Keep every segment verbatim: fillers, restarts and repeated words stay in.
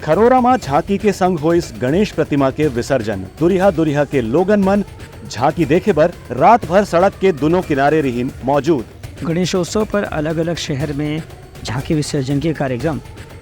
खरोरा म झांकी के संग होइस गणेश प्रतिमा के विसर्जन। दुरिहा दुरिहा के लोगन मन झांकी देखे बर रात भर सड़क के दुनों किनारे रिहिन मौजूद। गणेशोत्सव पर अलग-अलग शहर में झांकी विसर्जन के कार्यक्रम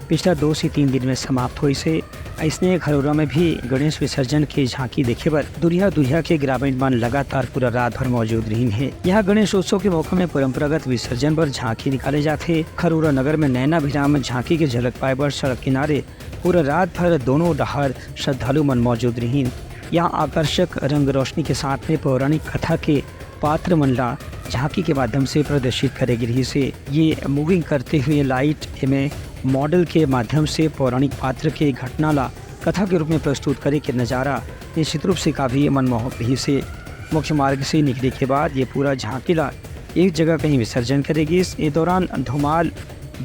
पिछला दो से तीन दिन में समाप्त होइस हे। अइसने खरोरा में भी गणेश विसर्जन के झांकी देखे बर दुरिहा दुरिहा के ग्रामीण मन लगातार पूरा रात भर मौजूद रिहिन हे। यहाँ गणेशोत्सव के मौका में परंपरागत विसर्जन बर झांकी निकाले जाथे। खरोरा नगर में नैना अभिराम झांकी के झलक पाए बर सड़क किनारे पूरा रात भर दोनों डहार श्रद्धालु मन मौजूद रिहिन। यहाँ आकर्षक रंग रोशनी के साथ में पौराणिक कथा के पात्र मन ला झांकी के माध्यम से प्रदर्शित करे गे रिहिस हे। ये मूविंग करते हुए लाइट एमे मॉडल के माध्यम से पौराणिक पात्र के घटना ला कथा के रूप में प्रस्तुत करे के नजारा निश्चित रूप से काफी मनमोहक रिहिस हे। मुख्य मार्ग से निकले के बाद ये पूरा झांकी ला एक जगह कहीं विसर्जन करे गिस। ए दौरान धुमाल,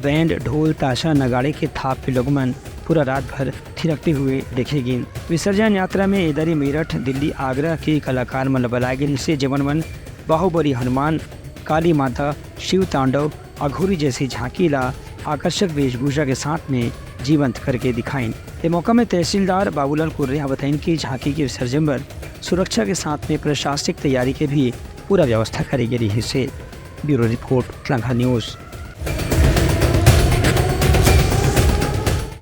बैंड, ढोल, ताशा, नगाड़े के थाप के लोग मन पूरा रात भर थिरकते हुए देखे गिन। विसर्जन यात्रा में एदरी मेरठ, दिल्ली, आगरा के कलाकार मन ला बलाए गिन से, जेमन मन बाहुबली हनुमान, काली माता, शिव तांडव, अघोरी जैसी झांकी ला आकर्षक वेशभूषा के साथ में जीवंत करके दिखाइन। ए मौका में तहसीलदार बाबूलाल कुर्रे ह बताइन कि झांकी के विसर्जन बर सुरक्षा के साथ में प्रशासनिक तैयारी के भी पूरा व्यवस्था करे गे रिहिस हे। Bureau report, Lanka news.